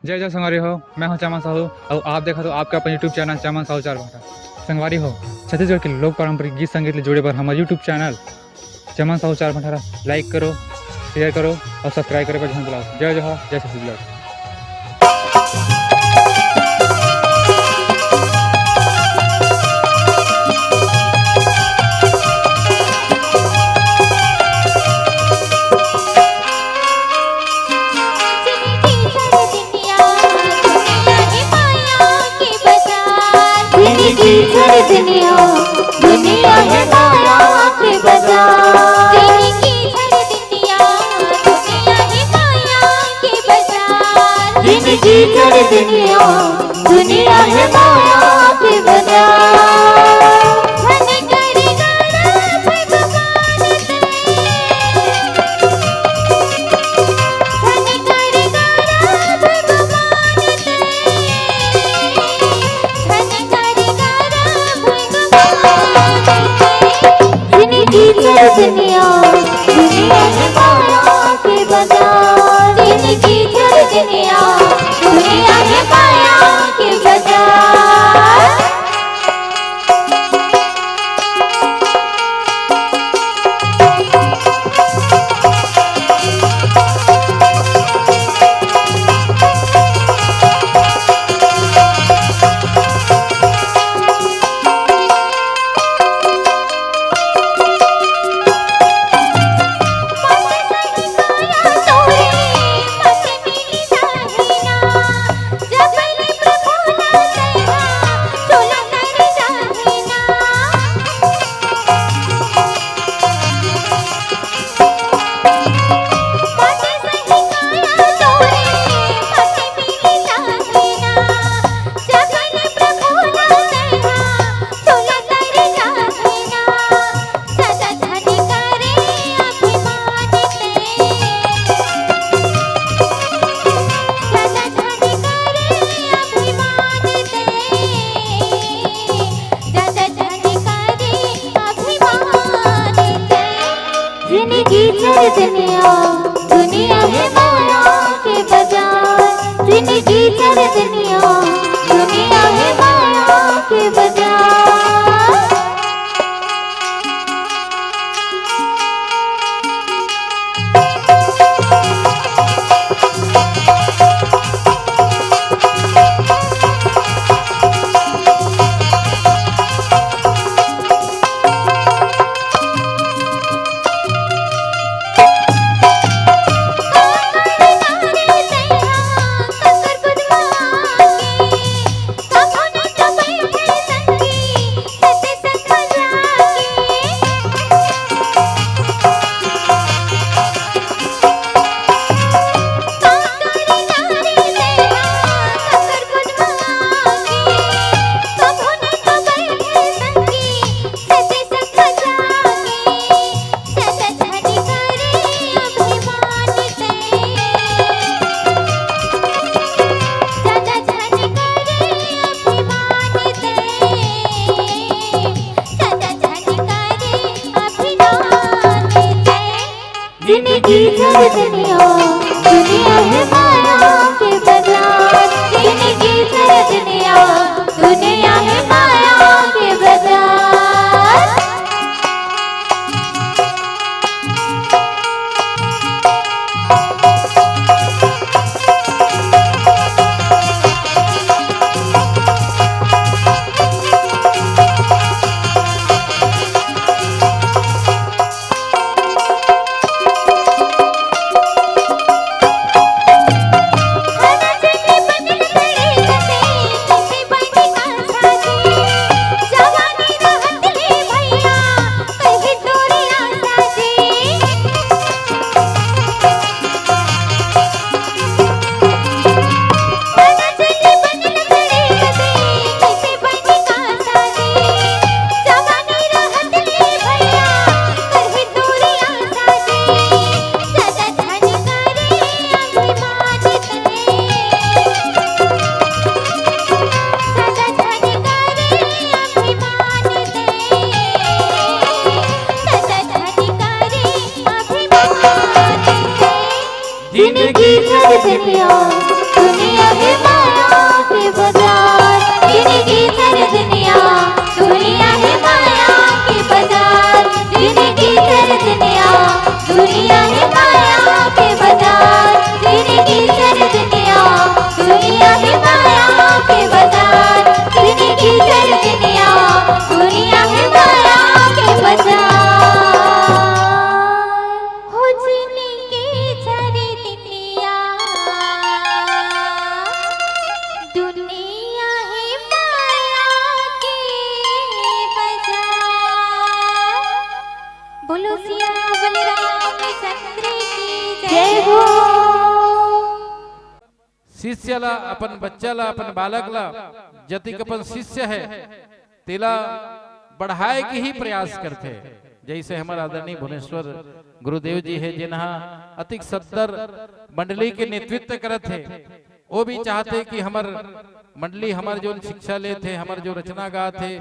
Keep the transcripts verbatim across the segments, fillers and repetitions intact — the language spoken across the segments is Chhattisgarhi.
जय जय संगवारी हो, मैं हूं चमन साहू अउ आप देखत हो आपके अपन YouTube चैनल चमन साहू चार भाठा। संगवारी हो, छत्तीसगढ़ के लोक पारंपरिक गीत संगीत ले जुड़े बर हमर YouTube चैनल चमन साहू चार भाठा ला like करो, share करो अउ subscribe करे बर झन भुलाओ। जय जोहार, जय छत्तीसगढ़। जिनगी झर दुनिया, दुनिया है माया के बाजार। जिनगी झर दुनिया, दुनिया है माया के बाजार। जिनगी झर दुनिया, दुनिया है माया के बाजार। धन कर गाड़ा भगवान ते। जिनगी झर दुनिया, दुनिया है माया के बाजार। जिनगी झर दुनिया, दुनिया है माया के बाजार। जिनगी झर दुनिया, दुनिया है माया के बाजार। जिनगी झर दुनिया, दुनिया है माया के बाजार। जिनगी झर दुनिया, दुनिया है माया के बाजार। जिनगी झर दुनिया, दुनिया है माया के बाजार। जिनगी झर दुनिया, दुनिया कीचड़ दुनिया, दुनिया है माया के बाजार। जिंदगी कीचड़ दुनिया, दुनिया है माया के बाजार। जिंदगी कीचड़ दुनिया, दुनिया है माया के बाजार। जिंदगी कीचड़ दुनिया, दुनिया है माया के बाजार। हो जिंदगी कीचड़ दुनिया, दुनिया है माया के बाजार। बोलो सियावर रामचंद्र की जय हो। शिष्य ला, अपन बच्चा ला, अपन बालक ला, जतिक अपन शिष्य है, तेला बढ़ाए के ही प्रयास करथे। जैसे हमर आदरणीय भुवनेश्वर गुरुदेव जी है, जिनहा अतिक सत्तर मंडली के नेतृत्व करत हे, वो भी चाहथे कि हमर मंडली, हमर जोन शिक्षा लेत हे, हमर जो रचना गात हे,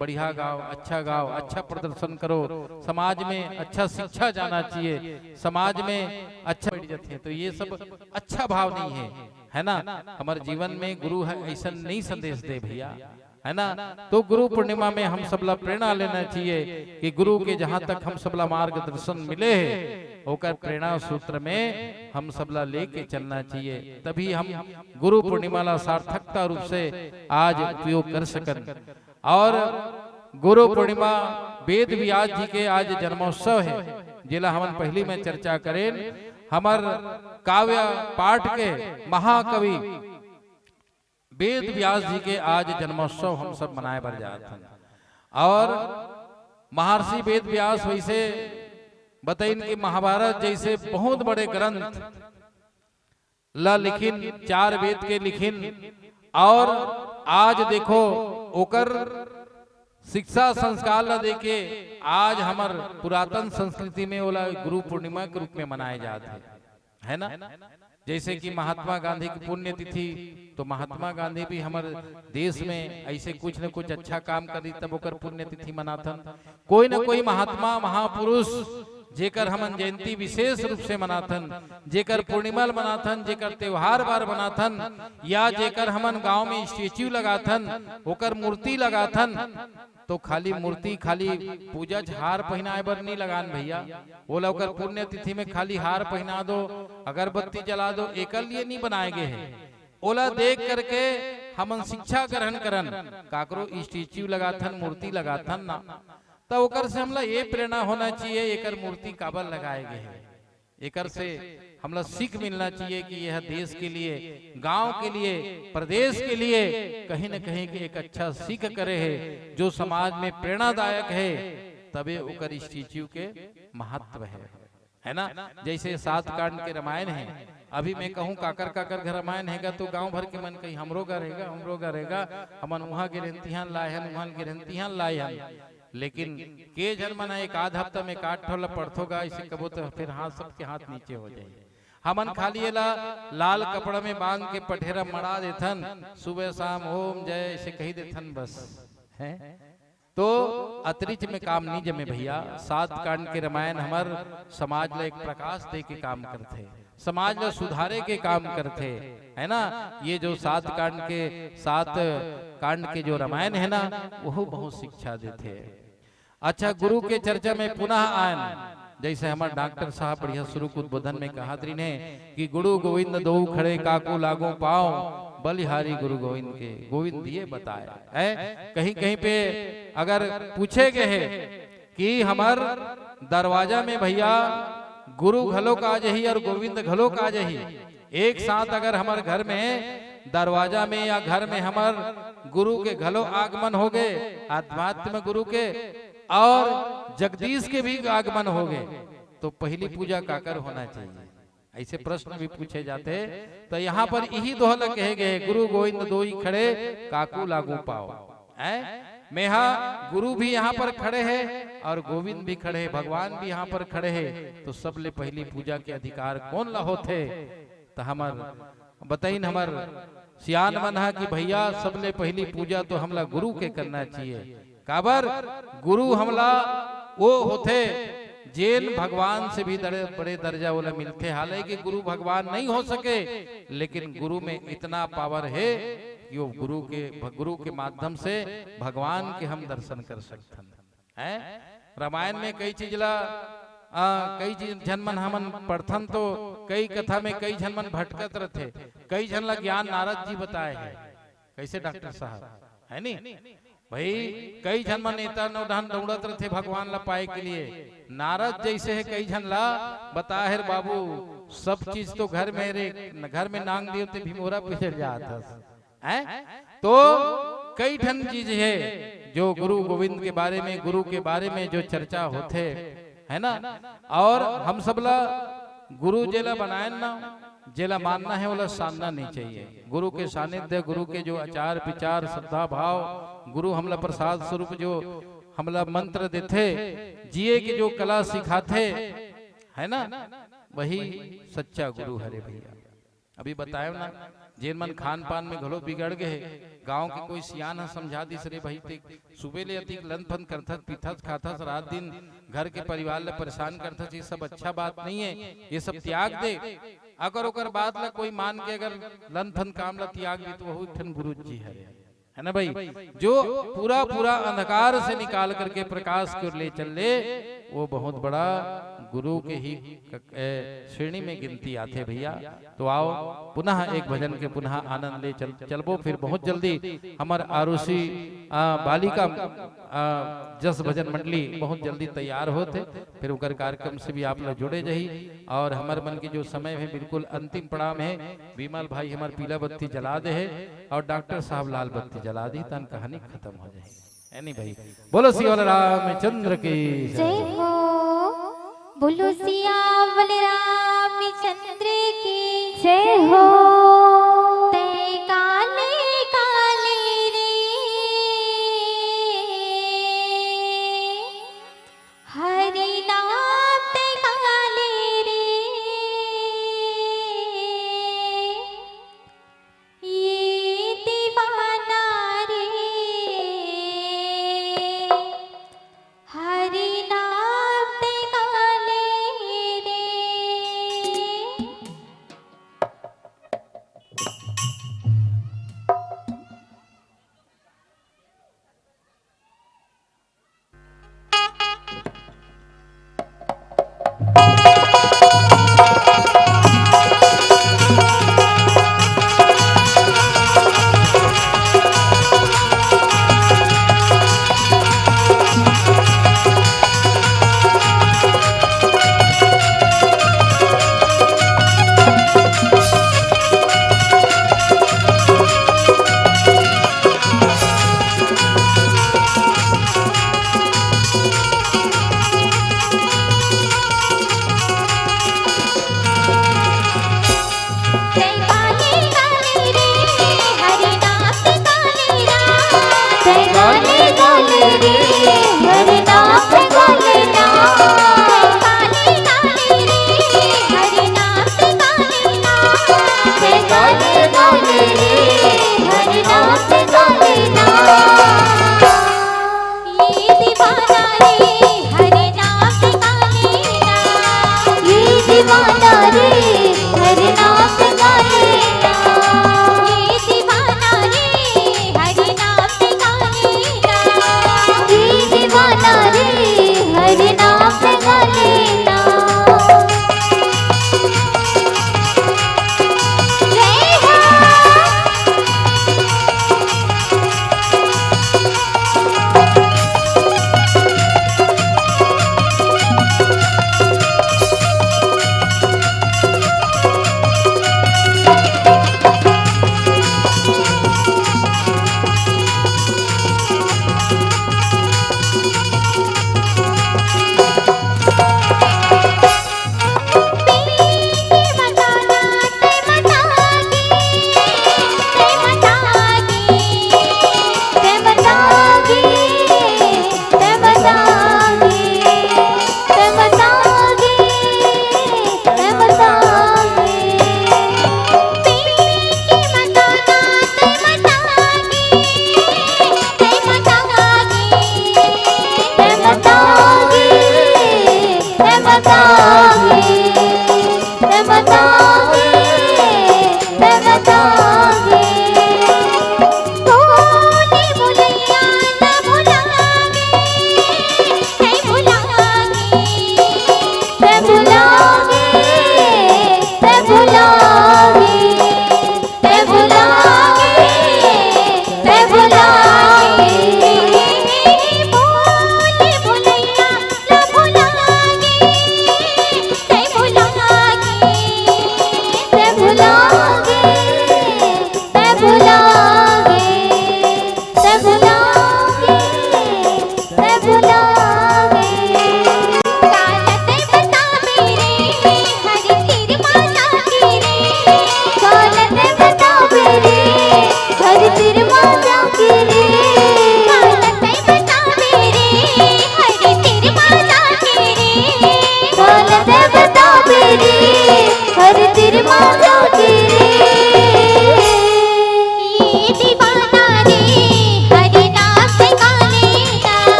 बढ़िया गाओ, अच्छा गाओ, अच्छा प्रदर्शन करो, समाज में अच्छा शिक्षा जाना चाहिए, समाज में अच्छा बैठ जाते हैं। तो ये सब अच्छा भाव नहीं है, है ना? हमर जीवन में गुरु है ऐसा नहीं संदेश दे भैया, है ना? तो गुरु पूर्णिमा में हम सब ला प्रेरणा लेना चाहिए कि गुरु के जहाँ तक हम सब ला मार्गदर्शन मिले है, ओकर प्रेरणा सूत्र में हम सब ला लेके चलना चाहिए, तभी हम गुरु पूर्णिमा ला सार्थकता रूप से आज उपयोग कर सकन। और गुरु पूर्णिमा, वेद व्यास जी के आज जन्मोत्सव है, जेला हमन पहली में चर्चा करेन। हमर काव्य पाठ के महाकवि वेद व्यास जी के आज जन्मोत्सव हम सब मनाए बर जात हन। और महर्षि वेद व्यास वैसे बतइन कि महाभारत जैसे बहुत बड़े ग्रंथ ला लिखिन, चार वेद के लिखिन, और आज देखो ओकर शिक्षा संस्कार ला देके आज हमर पुरातन संस्कृति में ओला गुरु पूर्णिमा के रूप में मनाए जात हे, है ना? जैसे कि महात्मा गांधी की पुण्यतिथि, तो महात्मा गांधी भी हमर देश में ऐसे कुछ न कुछ अच्छा काम करी, तब ओकर पुण्यतिथि मनाथन। कोई न कोई महात्मा महापुरुष जेकर हमन जयंती विशेष रूप से मनाथन, जेकर पूर्णिमा ल मनाथन, जेकर त्योहार बार मनाथन, या जेकर हमन गांव में स्टैच्यू लगाथन, ओकर मूर्ति लगाथन, तो खाली मूर्ति, खाली पूजा च हार पहिनाए बर नहीं लगान भैया। ओला ओकर पुण्यतिथि में खाली हार पहिना दो, अगरबत्ती जला दो, एकर लिए नहीं बनाए गए हे। ओला देख करके हमन शिक्षा ग्रहण करन। काकरो स्टैच्यू लगाथन, मूर्ति लगाथन ना, त ओकर से हमला ये प्रेरणा होना चाहिए, एकर मूर्ति काबर लगाए गए हे, एकर से हमला सीख मिलना चाहिए कि यह देश के लिए, गांव के लिए, प्रदेश के लिए कहीं न कहीं के एक अच्छा सीख करे हे, जो समाज में प्रेरणादायक हे, तबे ओकर स्टैच्यू के महत्व हे, है ना? जैसे सात कांड के रामायण हे, अभी मैं कहूँ काकर काकर घर रामायण हेगा, तो गांव भर के मन कही, "हमरो घर हेगा, हमरो घर हेगा, हमन उहाँ गे रेन, तिहाँ ल लाए हन, उहाँ गे रेन, तिहाँ ल लाए हन।" लेकिन के झन मन एक आध हफ्ता में एक आध ठो ल पढ़थो गा, ऐसे कबो तो फिर हाथ, सबके हाथ नीचे हो जाए। हमन खाली एला लाल कपड़ा में बांध के पठेरा मड़ा देथन, सुबह शाम ओम जय ऐसे कही देथन बस, हैं? तो अतरिच में काम नहीं जमे भैया। सात कांड के रामायण हमर समाज ला एक प्रकाश दे के काम करथे, समाज ला सुधारे के काम करथे, है ना? ये जो सात कांड के, सात कांड के जो रामायण है ना, वो बहुत शिक्षा देथे। अच्छा, गुरु के चर्चा में पुनः आयन, जैसे हमर डॉक्टर साहब बढ़िया शुरू के उद्बोधन में कहत रहिन हे कि गुरु गोविंद दो खड़े काकू लागू पाओ, बलिहारी गुरु गोविंद के, गोविंद दिए बताए। है कहीं कहीं पे अगर पूछे गए हे कि हमर दरवाजा में भैया गुरु घलोक आ जाही और गोविंद घलोक आ जाही, एक साथ अगर हमर घर में दरवाजा में या घर में हमर गुरु के घलो आगमन हो गए, अध्यात्म गुरु के और जगदीश के भी आगमन हो गए, तो पहली पूजा काकर होना चाहिए? ऐसे प्रश्न भी पूछे जाते। तो यहाँ पर यही दोहला कहे गए, "गुरु गोविंद दोई खड़े, काकू लागू पाओ।" हैं? मेहा गुरु भी यहाँ पर खड़े हैं और गोविंद भी खड़े हैं, भगवान भी यहाँ पर खड़े हैं, तो सबले पहली पूजा के अधिकार कौन ला होथे? तो हमर बताइन, हमर सियान मन हा कि भैया, सबले पहली पूजा तो हमला गुरु के करना चाहिए। काबर? गुरु हमला वो होथे, जेन भगवान से भी दरे-, बड़े दर्जा वाला मिलथे। हालांकि गुरु भगवान नहीं हो सके, लेकिन गुरु में इतना पावर है यो गुरु के, गुरु के माध्यम से भगवान के हम दर्शन कर सकथन। हैं? रामायण में कई चीज ला, आ, कई चीज झन मन हमन पढ़थन तो कई कथा में कई झन मन भटकत रथे, कई झन ला ज्ञान नारद जी बताए हे। कैसे डॉक्टर साहब, है नी? भाई, कई झन मन एता नौडहन दौड़त रथे भगवान ला पाए के लिए। नारद जैसे हे, कई झन ला बताए हे, "रे बाबू, सब चीज तो घर में रे, घर में नांग दियो ते भिमोरा पे चल जात हस।" हैं? तो कई ठन चीज हे जो गुरु गोविंद के बारे में, गुरु के बारे में जो चर्चा होथे, है ना? और हम सब ला गुरु जेला बनायन ना, जेला मानना हे, ओला सानना नहीं चाहिए। गुरु के सानिध्य, गुरु के जो आचार विचार, श्रद्धा भाव, गुरु हमला प्रसाद स्वरूप जो हमला मंत्र देथे, जिए के जो कला सिखाथे, है ना, वही सच्चा गुरु हरे भैया। अभी बतायो ना, जेन मन खान पान में घलो बिगड़ गए हे, गांव के कोई सियान ह समझा दिस, "रे भाई, ते सुबह ले अतिक लन फन करथस, पीथस, खाथस, रात दिन घर के परिवार ले परेशान करथस, ये सब अच्छा बात नहीं है, ये सब त्याग दे।" अगर ओकर बात ला कोई मान के अगर लन फन काम ला त्याग दे, तो वहू एक ठन गुरु जी हरे, है ना भाई, जो पूरा पूरा अंधकार से निकाल करके प्रकाश की ओर ले चल ले, वो बहुत बड़ा गुरु के ही क-, ए, श्रेणी में गिनती आथे भैया। तो आओ, पुनः एक भजन के पुनः आनंद ले चल, चलबो। फिर बहुत जल्दी हमर आरुषि, आ, बालिका, आ, जस भजन मंडली बहुत जल्दी तैयार होत हे, फिर ओकर कार्यक्रम से भी आप लोग जुड़े जाही। और हमर मन के जो समय हे, बिल्कुल अंतिम पड़ाव में हे। विमल भाई हमर पीला बत्ती जला दे हे और डॉक्टर साहब लाल बत्ती जला दी, तहन कहानी खत्म हो जाही। है नी भाई? बोलो सियावर रामचंद्र की जय। जय हो। बोलो सियावर रामचंद्र की जय हो। तय काले काले रे, हरि नाम तय काले रे, ये दीवाना रे, हरि नाम ते गाले रे।